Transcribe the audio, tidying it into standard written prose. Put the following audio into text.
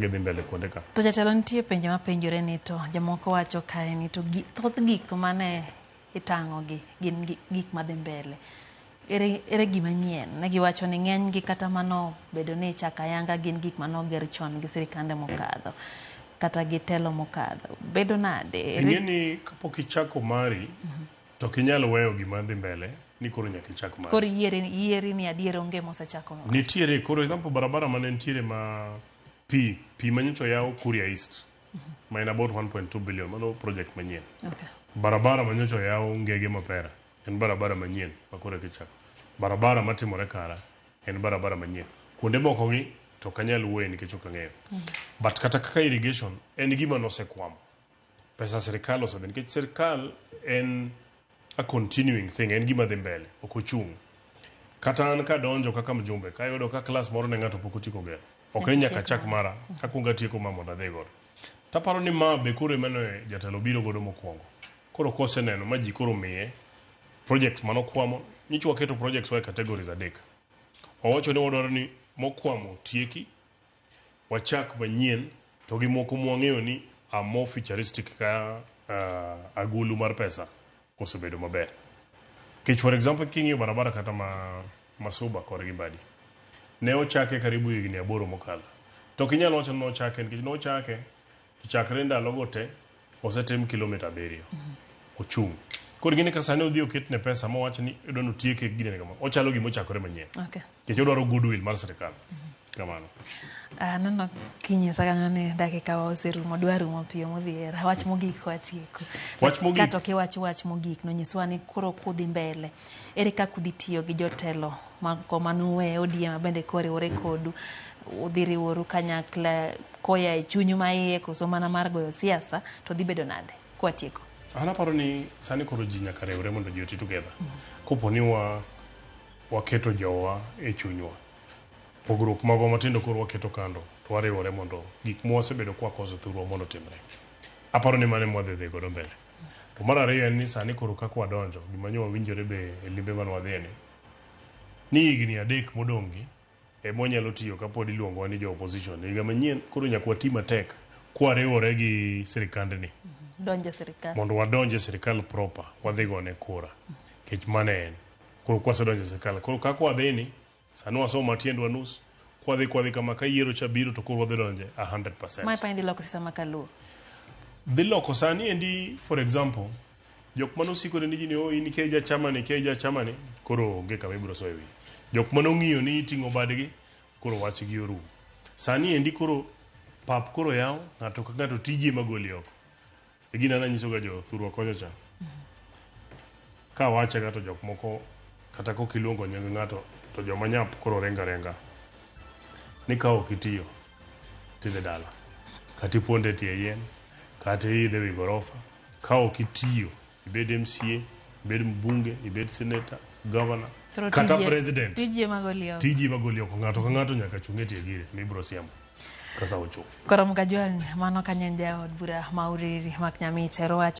Gidhi mbele kuonde ka. To jatelo nitie penjo mapenjore ni to jomoko wacho kae ni to thoth gik mane itang'o gi gin gik madhi mbele. Ere, ere gima nyien? Ne giwacho ni ng'eny gi kata mano bedo ni ichako ayanga gin gik mane oger chon gi sirikande mokadho kata gi telo mokadho. Bedo nade? Ere... Ing'e ni kapok ichako mari to ok inyal weyo gima dhi mbele ni koro nyaka ichak mari. Koro yieri, yieri ni adier onge mosechako moro. Nitiere koro example barabara mane nitiere ma pi pi manyocha oyaw Kuria East ma en about 1.2 billion mano project manyien. Okay. Barabara manyocha oyaw Ngege Mapera en barabara manyien ma koro eka ichako. Barabara matimore Kara en barabara manyien. Kuonde moko gi to ok anyal wuoye nikech ok ang'eyo. But kata kaka irrigation en gima nosekwamo. Pesa sirikal osedhi nikech sirikal en a continuing thing, en gima dhi mbele, ok ochung'. Kata an kadonjo kaka mjumbe, kayudo ka klas moro ne ng'ato pok otieko gero. Ok ni nyaka achak mara, akwongo atieko ma mondo adhi godo. Taparo ni ma be koro emane jatelo biro godo mokwongo. Koro koseneno ma ji koro miye projects manokwamo, nyicho waketo projects wa e categories adek. Wawacho ni wadwaro ni mokwamo tieki, wachak manyien to gi moko mwang'eyo ni are more futuristic ka agulu mar pesa osebedo maber. Nikech for example king'iyo barabara kata ma Masuba kor gi Mbadi, ne ochake karibu higni 8 mokalo. To ok inyal wacho ni nochake nikech nochake to chakre ndalogo te osetim kilomita 7. Ochung'. Koro ing'e ni ka sani odhi oketne pesa mowach ni idwa ni otieke ginene kama, ochalo gima ochakore manyien. Okay. Nikech odwaro goodwill mar sirkal. Kamano. Aneno kinyisa kanyo ni dakika wa oserumo, dwa rumo piyo modhiera. Wach mogik watieko. Wach mogik. Kata ok iwach wach mogik, nonyiswa ni koro kudhi mbele. Ere kaka udhi tiyo gi jotelo mako manuwe ODM bende koriwore kodu? Udhi riworu kanyakla koya e chunyu maiye koso mana mar goyo siasa to dhi bedo nade? Kwatieko. An aparo ni sani koro ji nyaka riwre mondo ji oti together. Kopo ni waketo jowa e chunywa. Pogruok magwa matindo koro waketo kando to wariwore mondo gik mwasebedo kwakoso thurwa mondo otimre. Aparo ni mano ema wadhi dhi godo mbele. To mar ariyo en ni sani koro kaka wadonjo, gima nyo wawinjore be e limbe mane wadhiye ni, ni higni 3 modong' gi ema wanyalo tiyo kapod iluongowa ni jo opposition. Higa manyien koro nyaka wati matek kwariwore gi sirikandni. Donjo e sirikal. Mondo wadonj e sirikal proper, wadhi gone kura. Nikech mano en. Koro kwasedonjo e sirikal, koro kaka wadhi ni, sani wasomo matiendwa nus, kwadhi kwadhi kama ka yiero cha biro to koro wadhi donje 100%. Mae pani dhi loko siasa ma kaluo. Dhi loko sani endi for example, jok mane osiko ni ji ni oh in ikia ija chama ni, ikia ija chama ni, koro onge kama ibiro soyo wiyi. Jok mane ong'iyo ni iting'o badgi, koro wachgi orumo. Sani endi koro pap koro yaw, ng'ato ka ng'ato tiji ema goli oko. E gina nanyisoga jo thurwa kocha cha. Ka awache ga to jok moko kata kok iluongo nying ng'ato to joma nyap koro ringo aringa. Ni ka ok itiyo tidhi dala. Kata ipondo e tie yien, kata iidho ewi gorofa. Ka ok itiyo, ibed MCA, ibed mbunge, ibed senator, governor, Koro kata tiji- president. Tiji ema goli oko. Tiji ema goli oko. Ng'ato ka ng'ato nyaka chung' e tie gire mibiro siemo ka sa ochopo. Koro Mkajwang' mano kanyo en jaod bura ma Uriri Mak Nyamita. Ero wacho.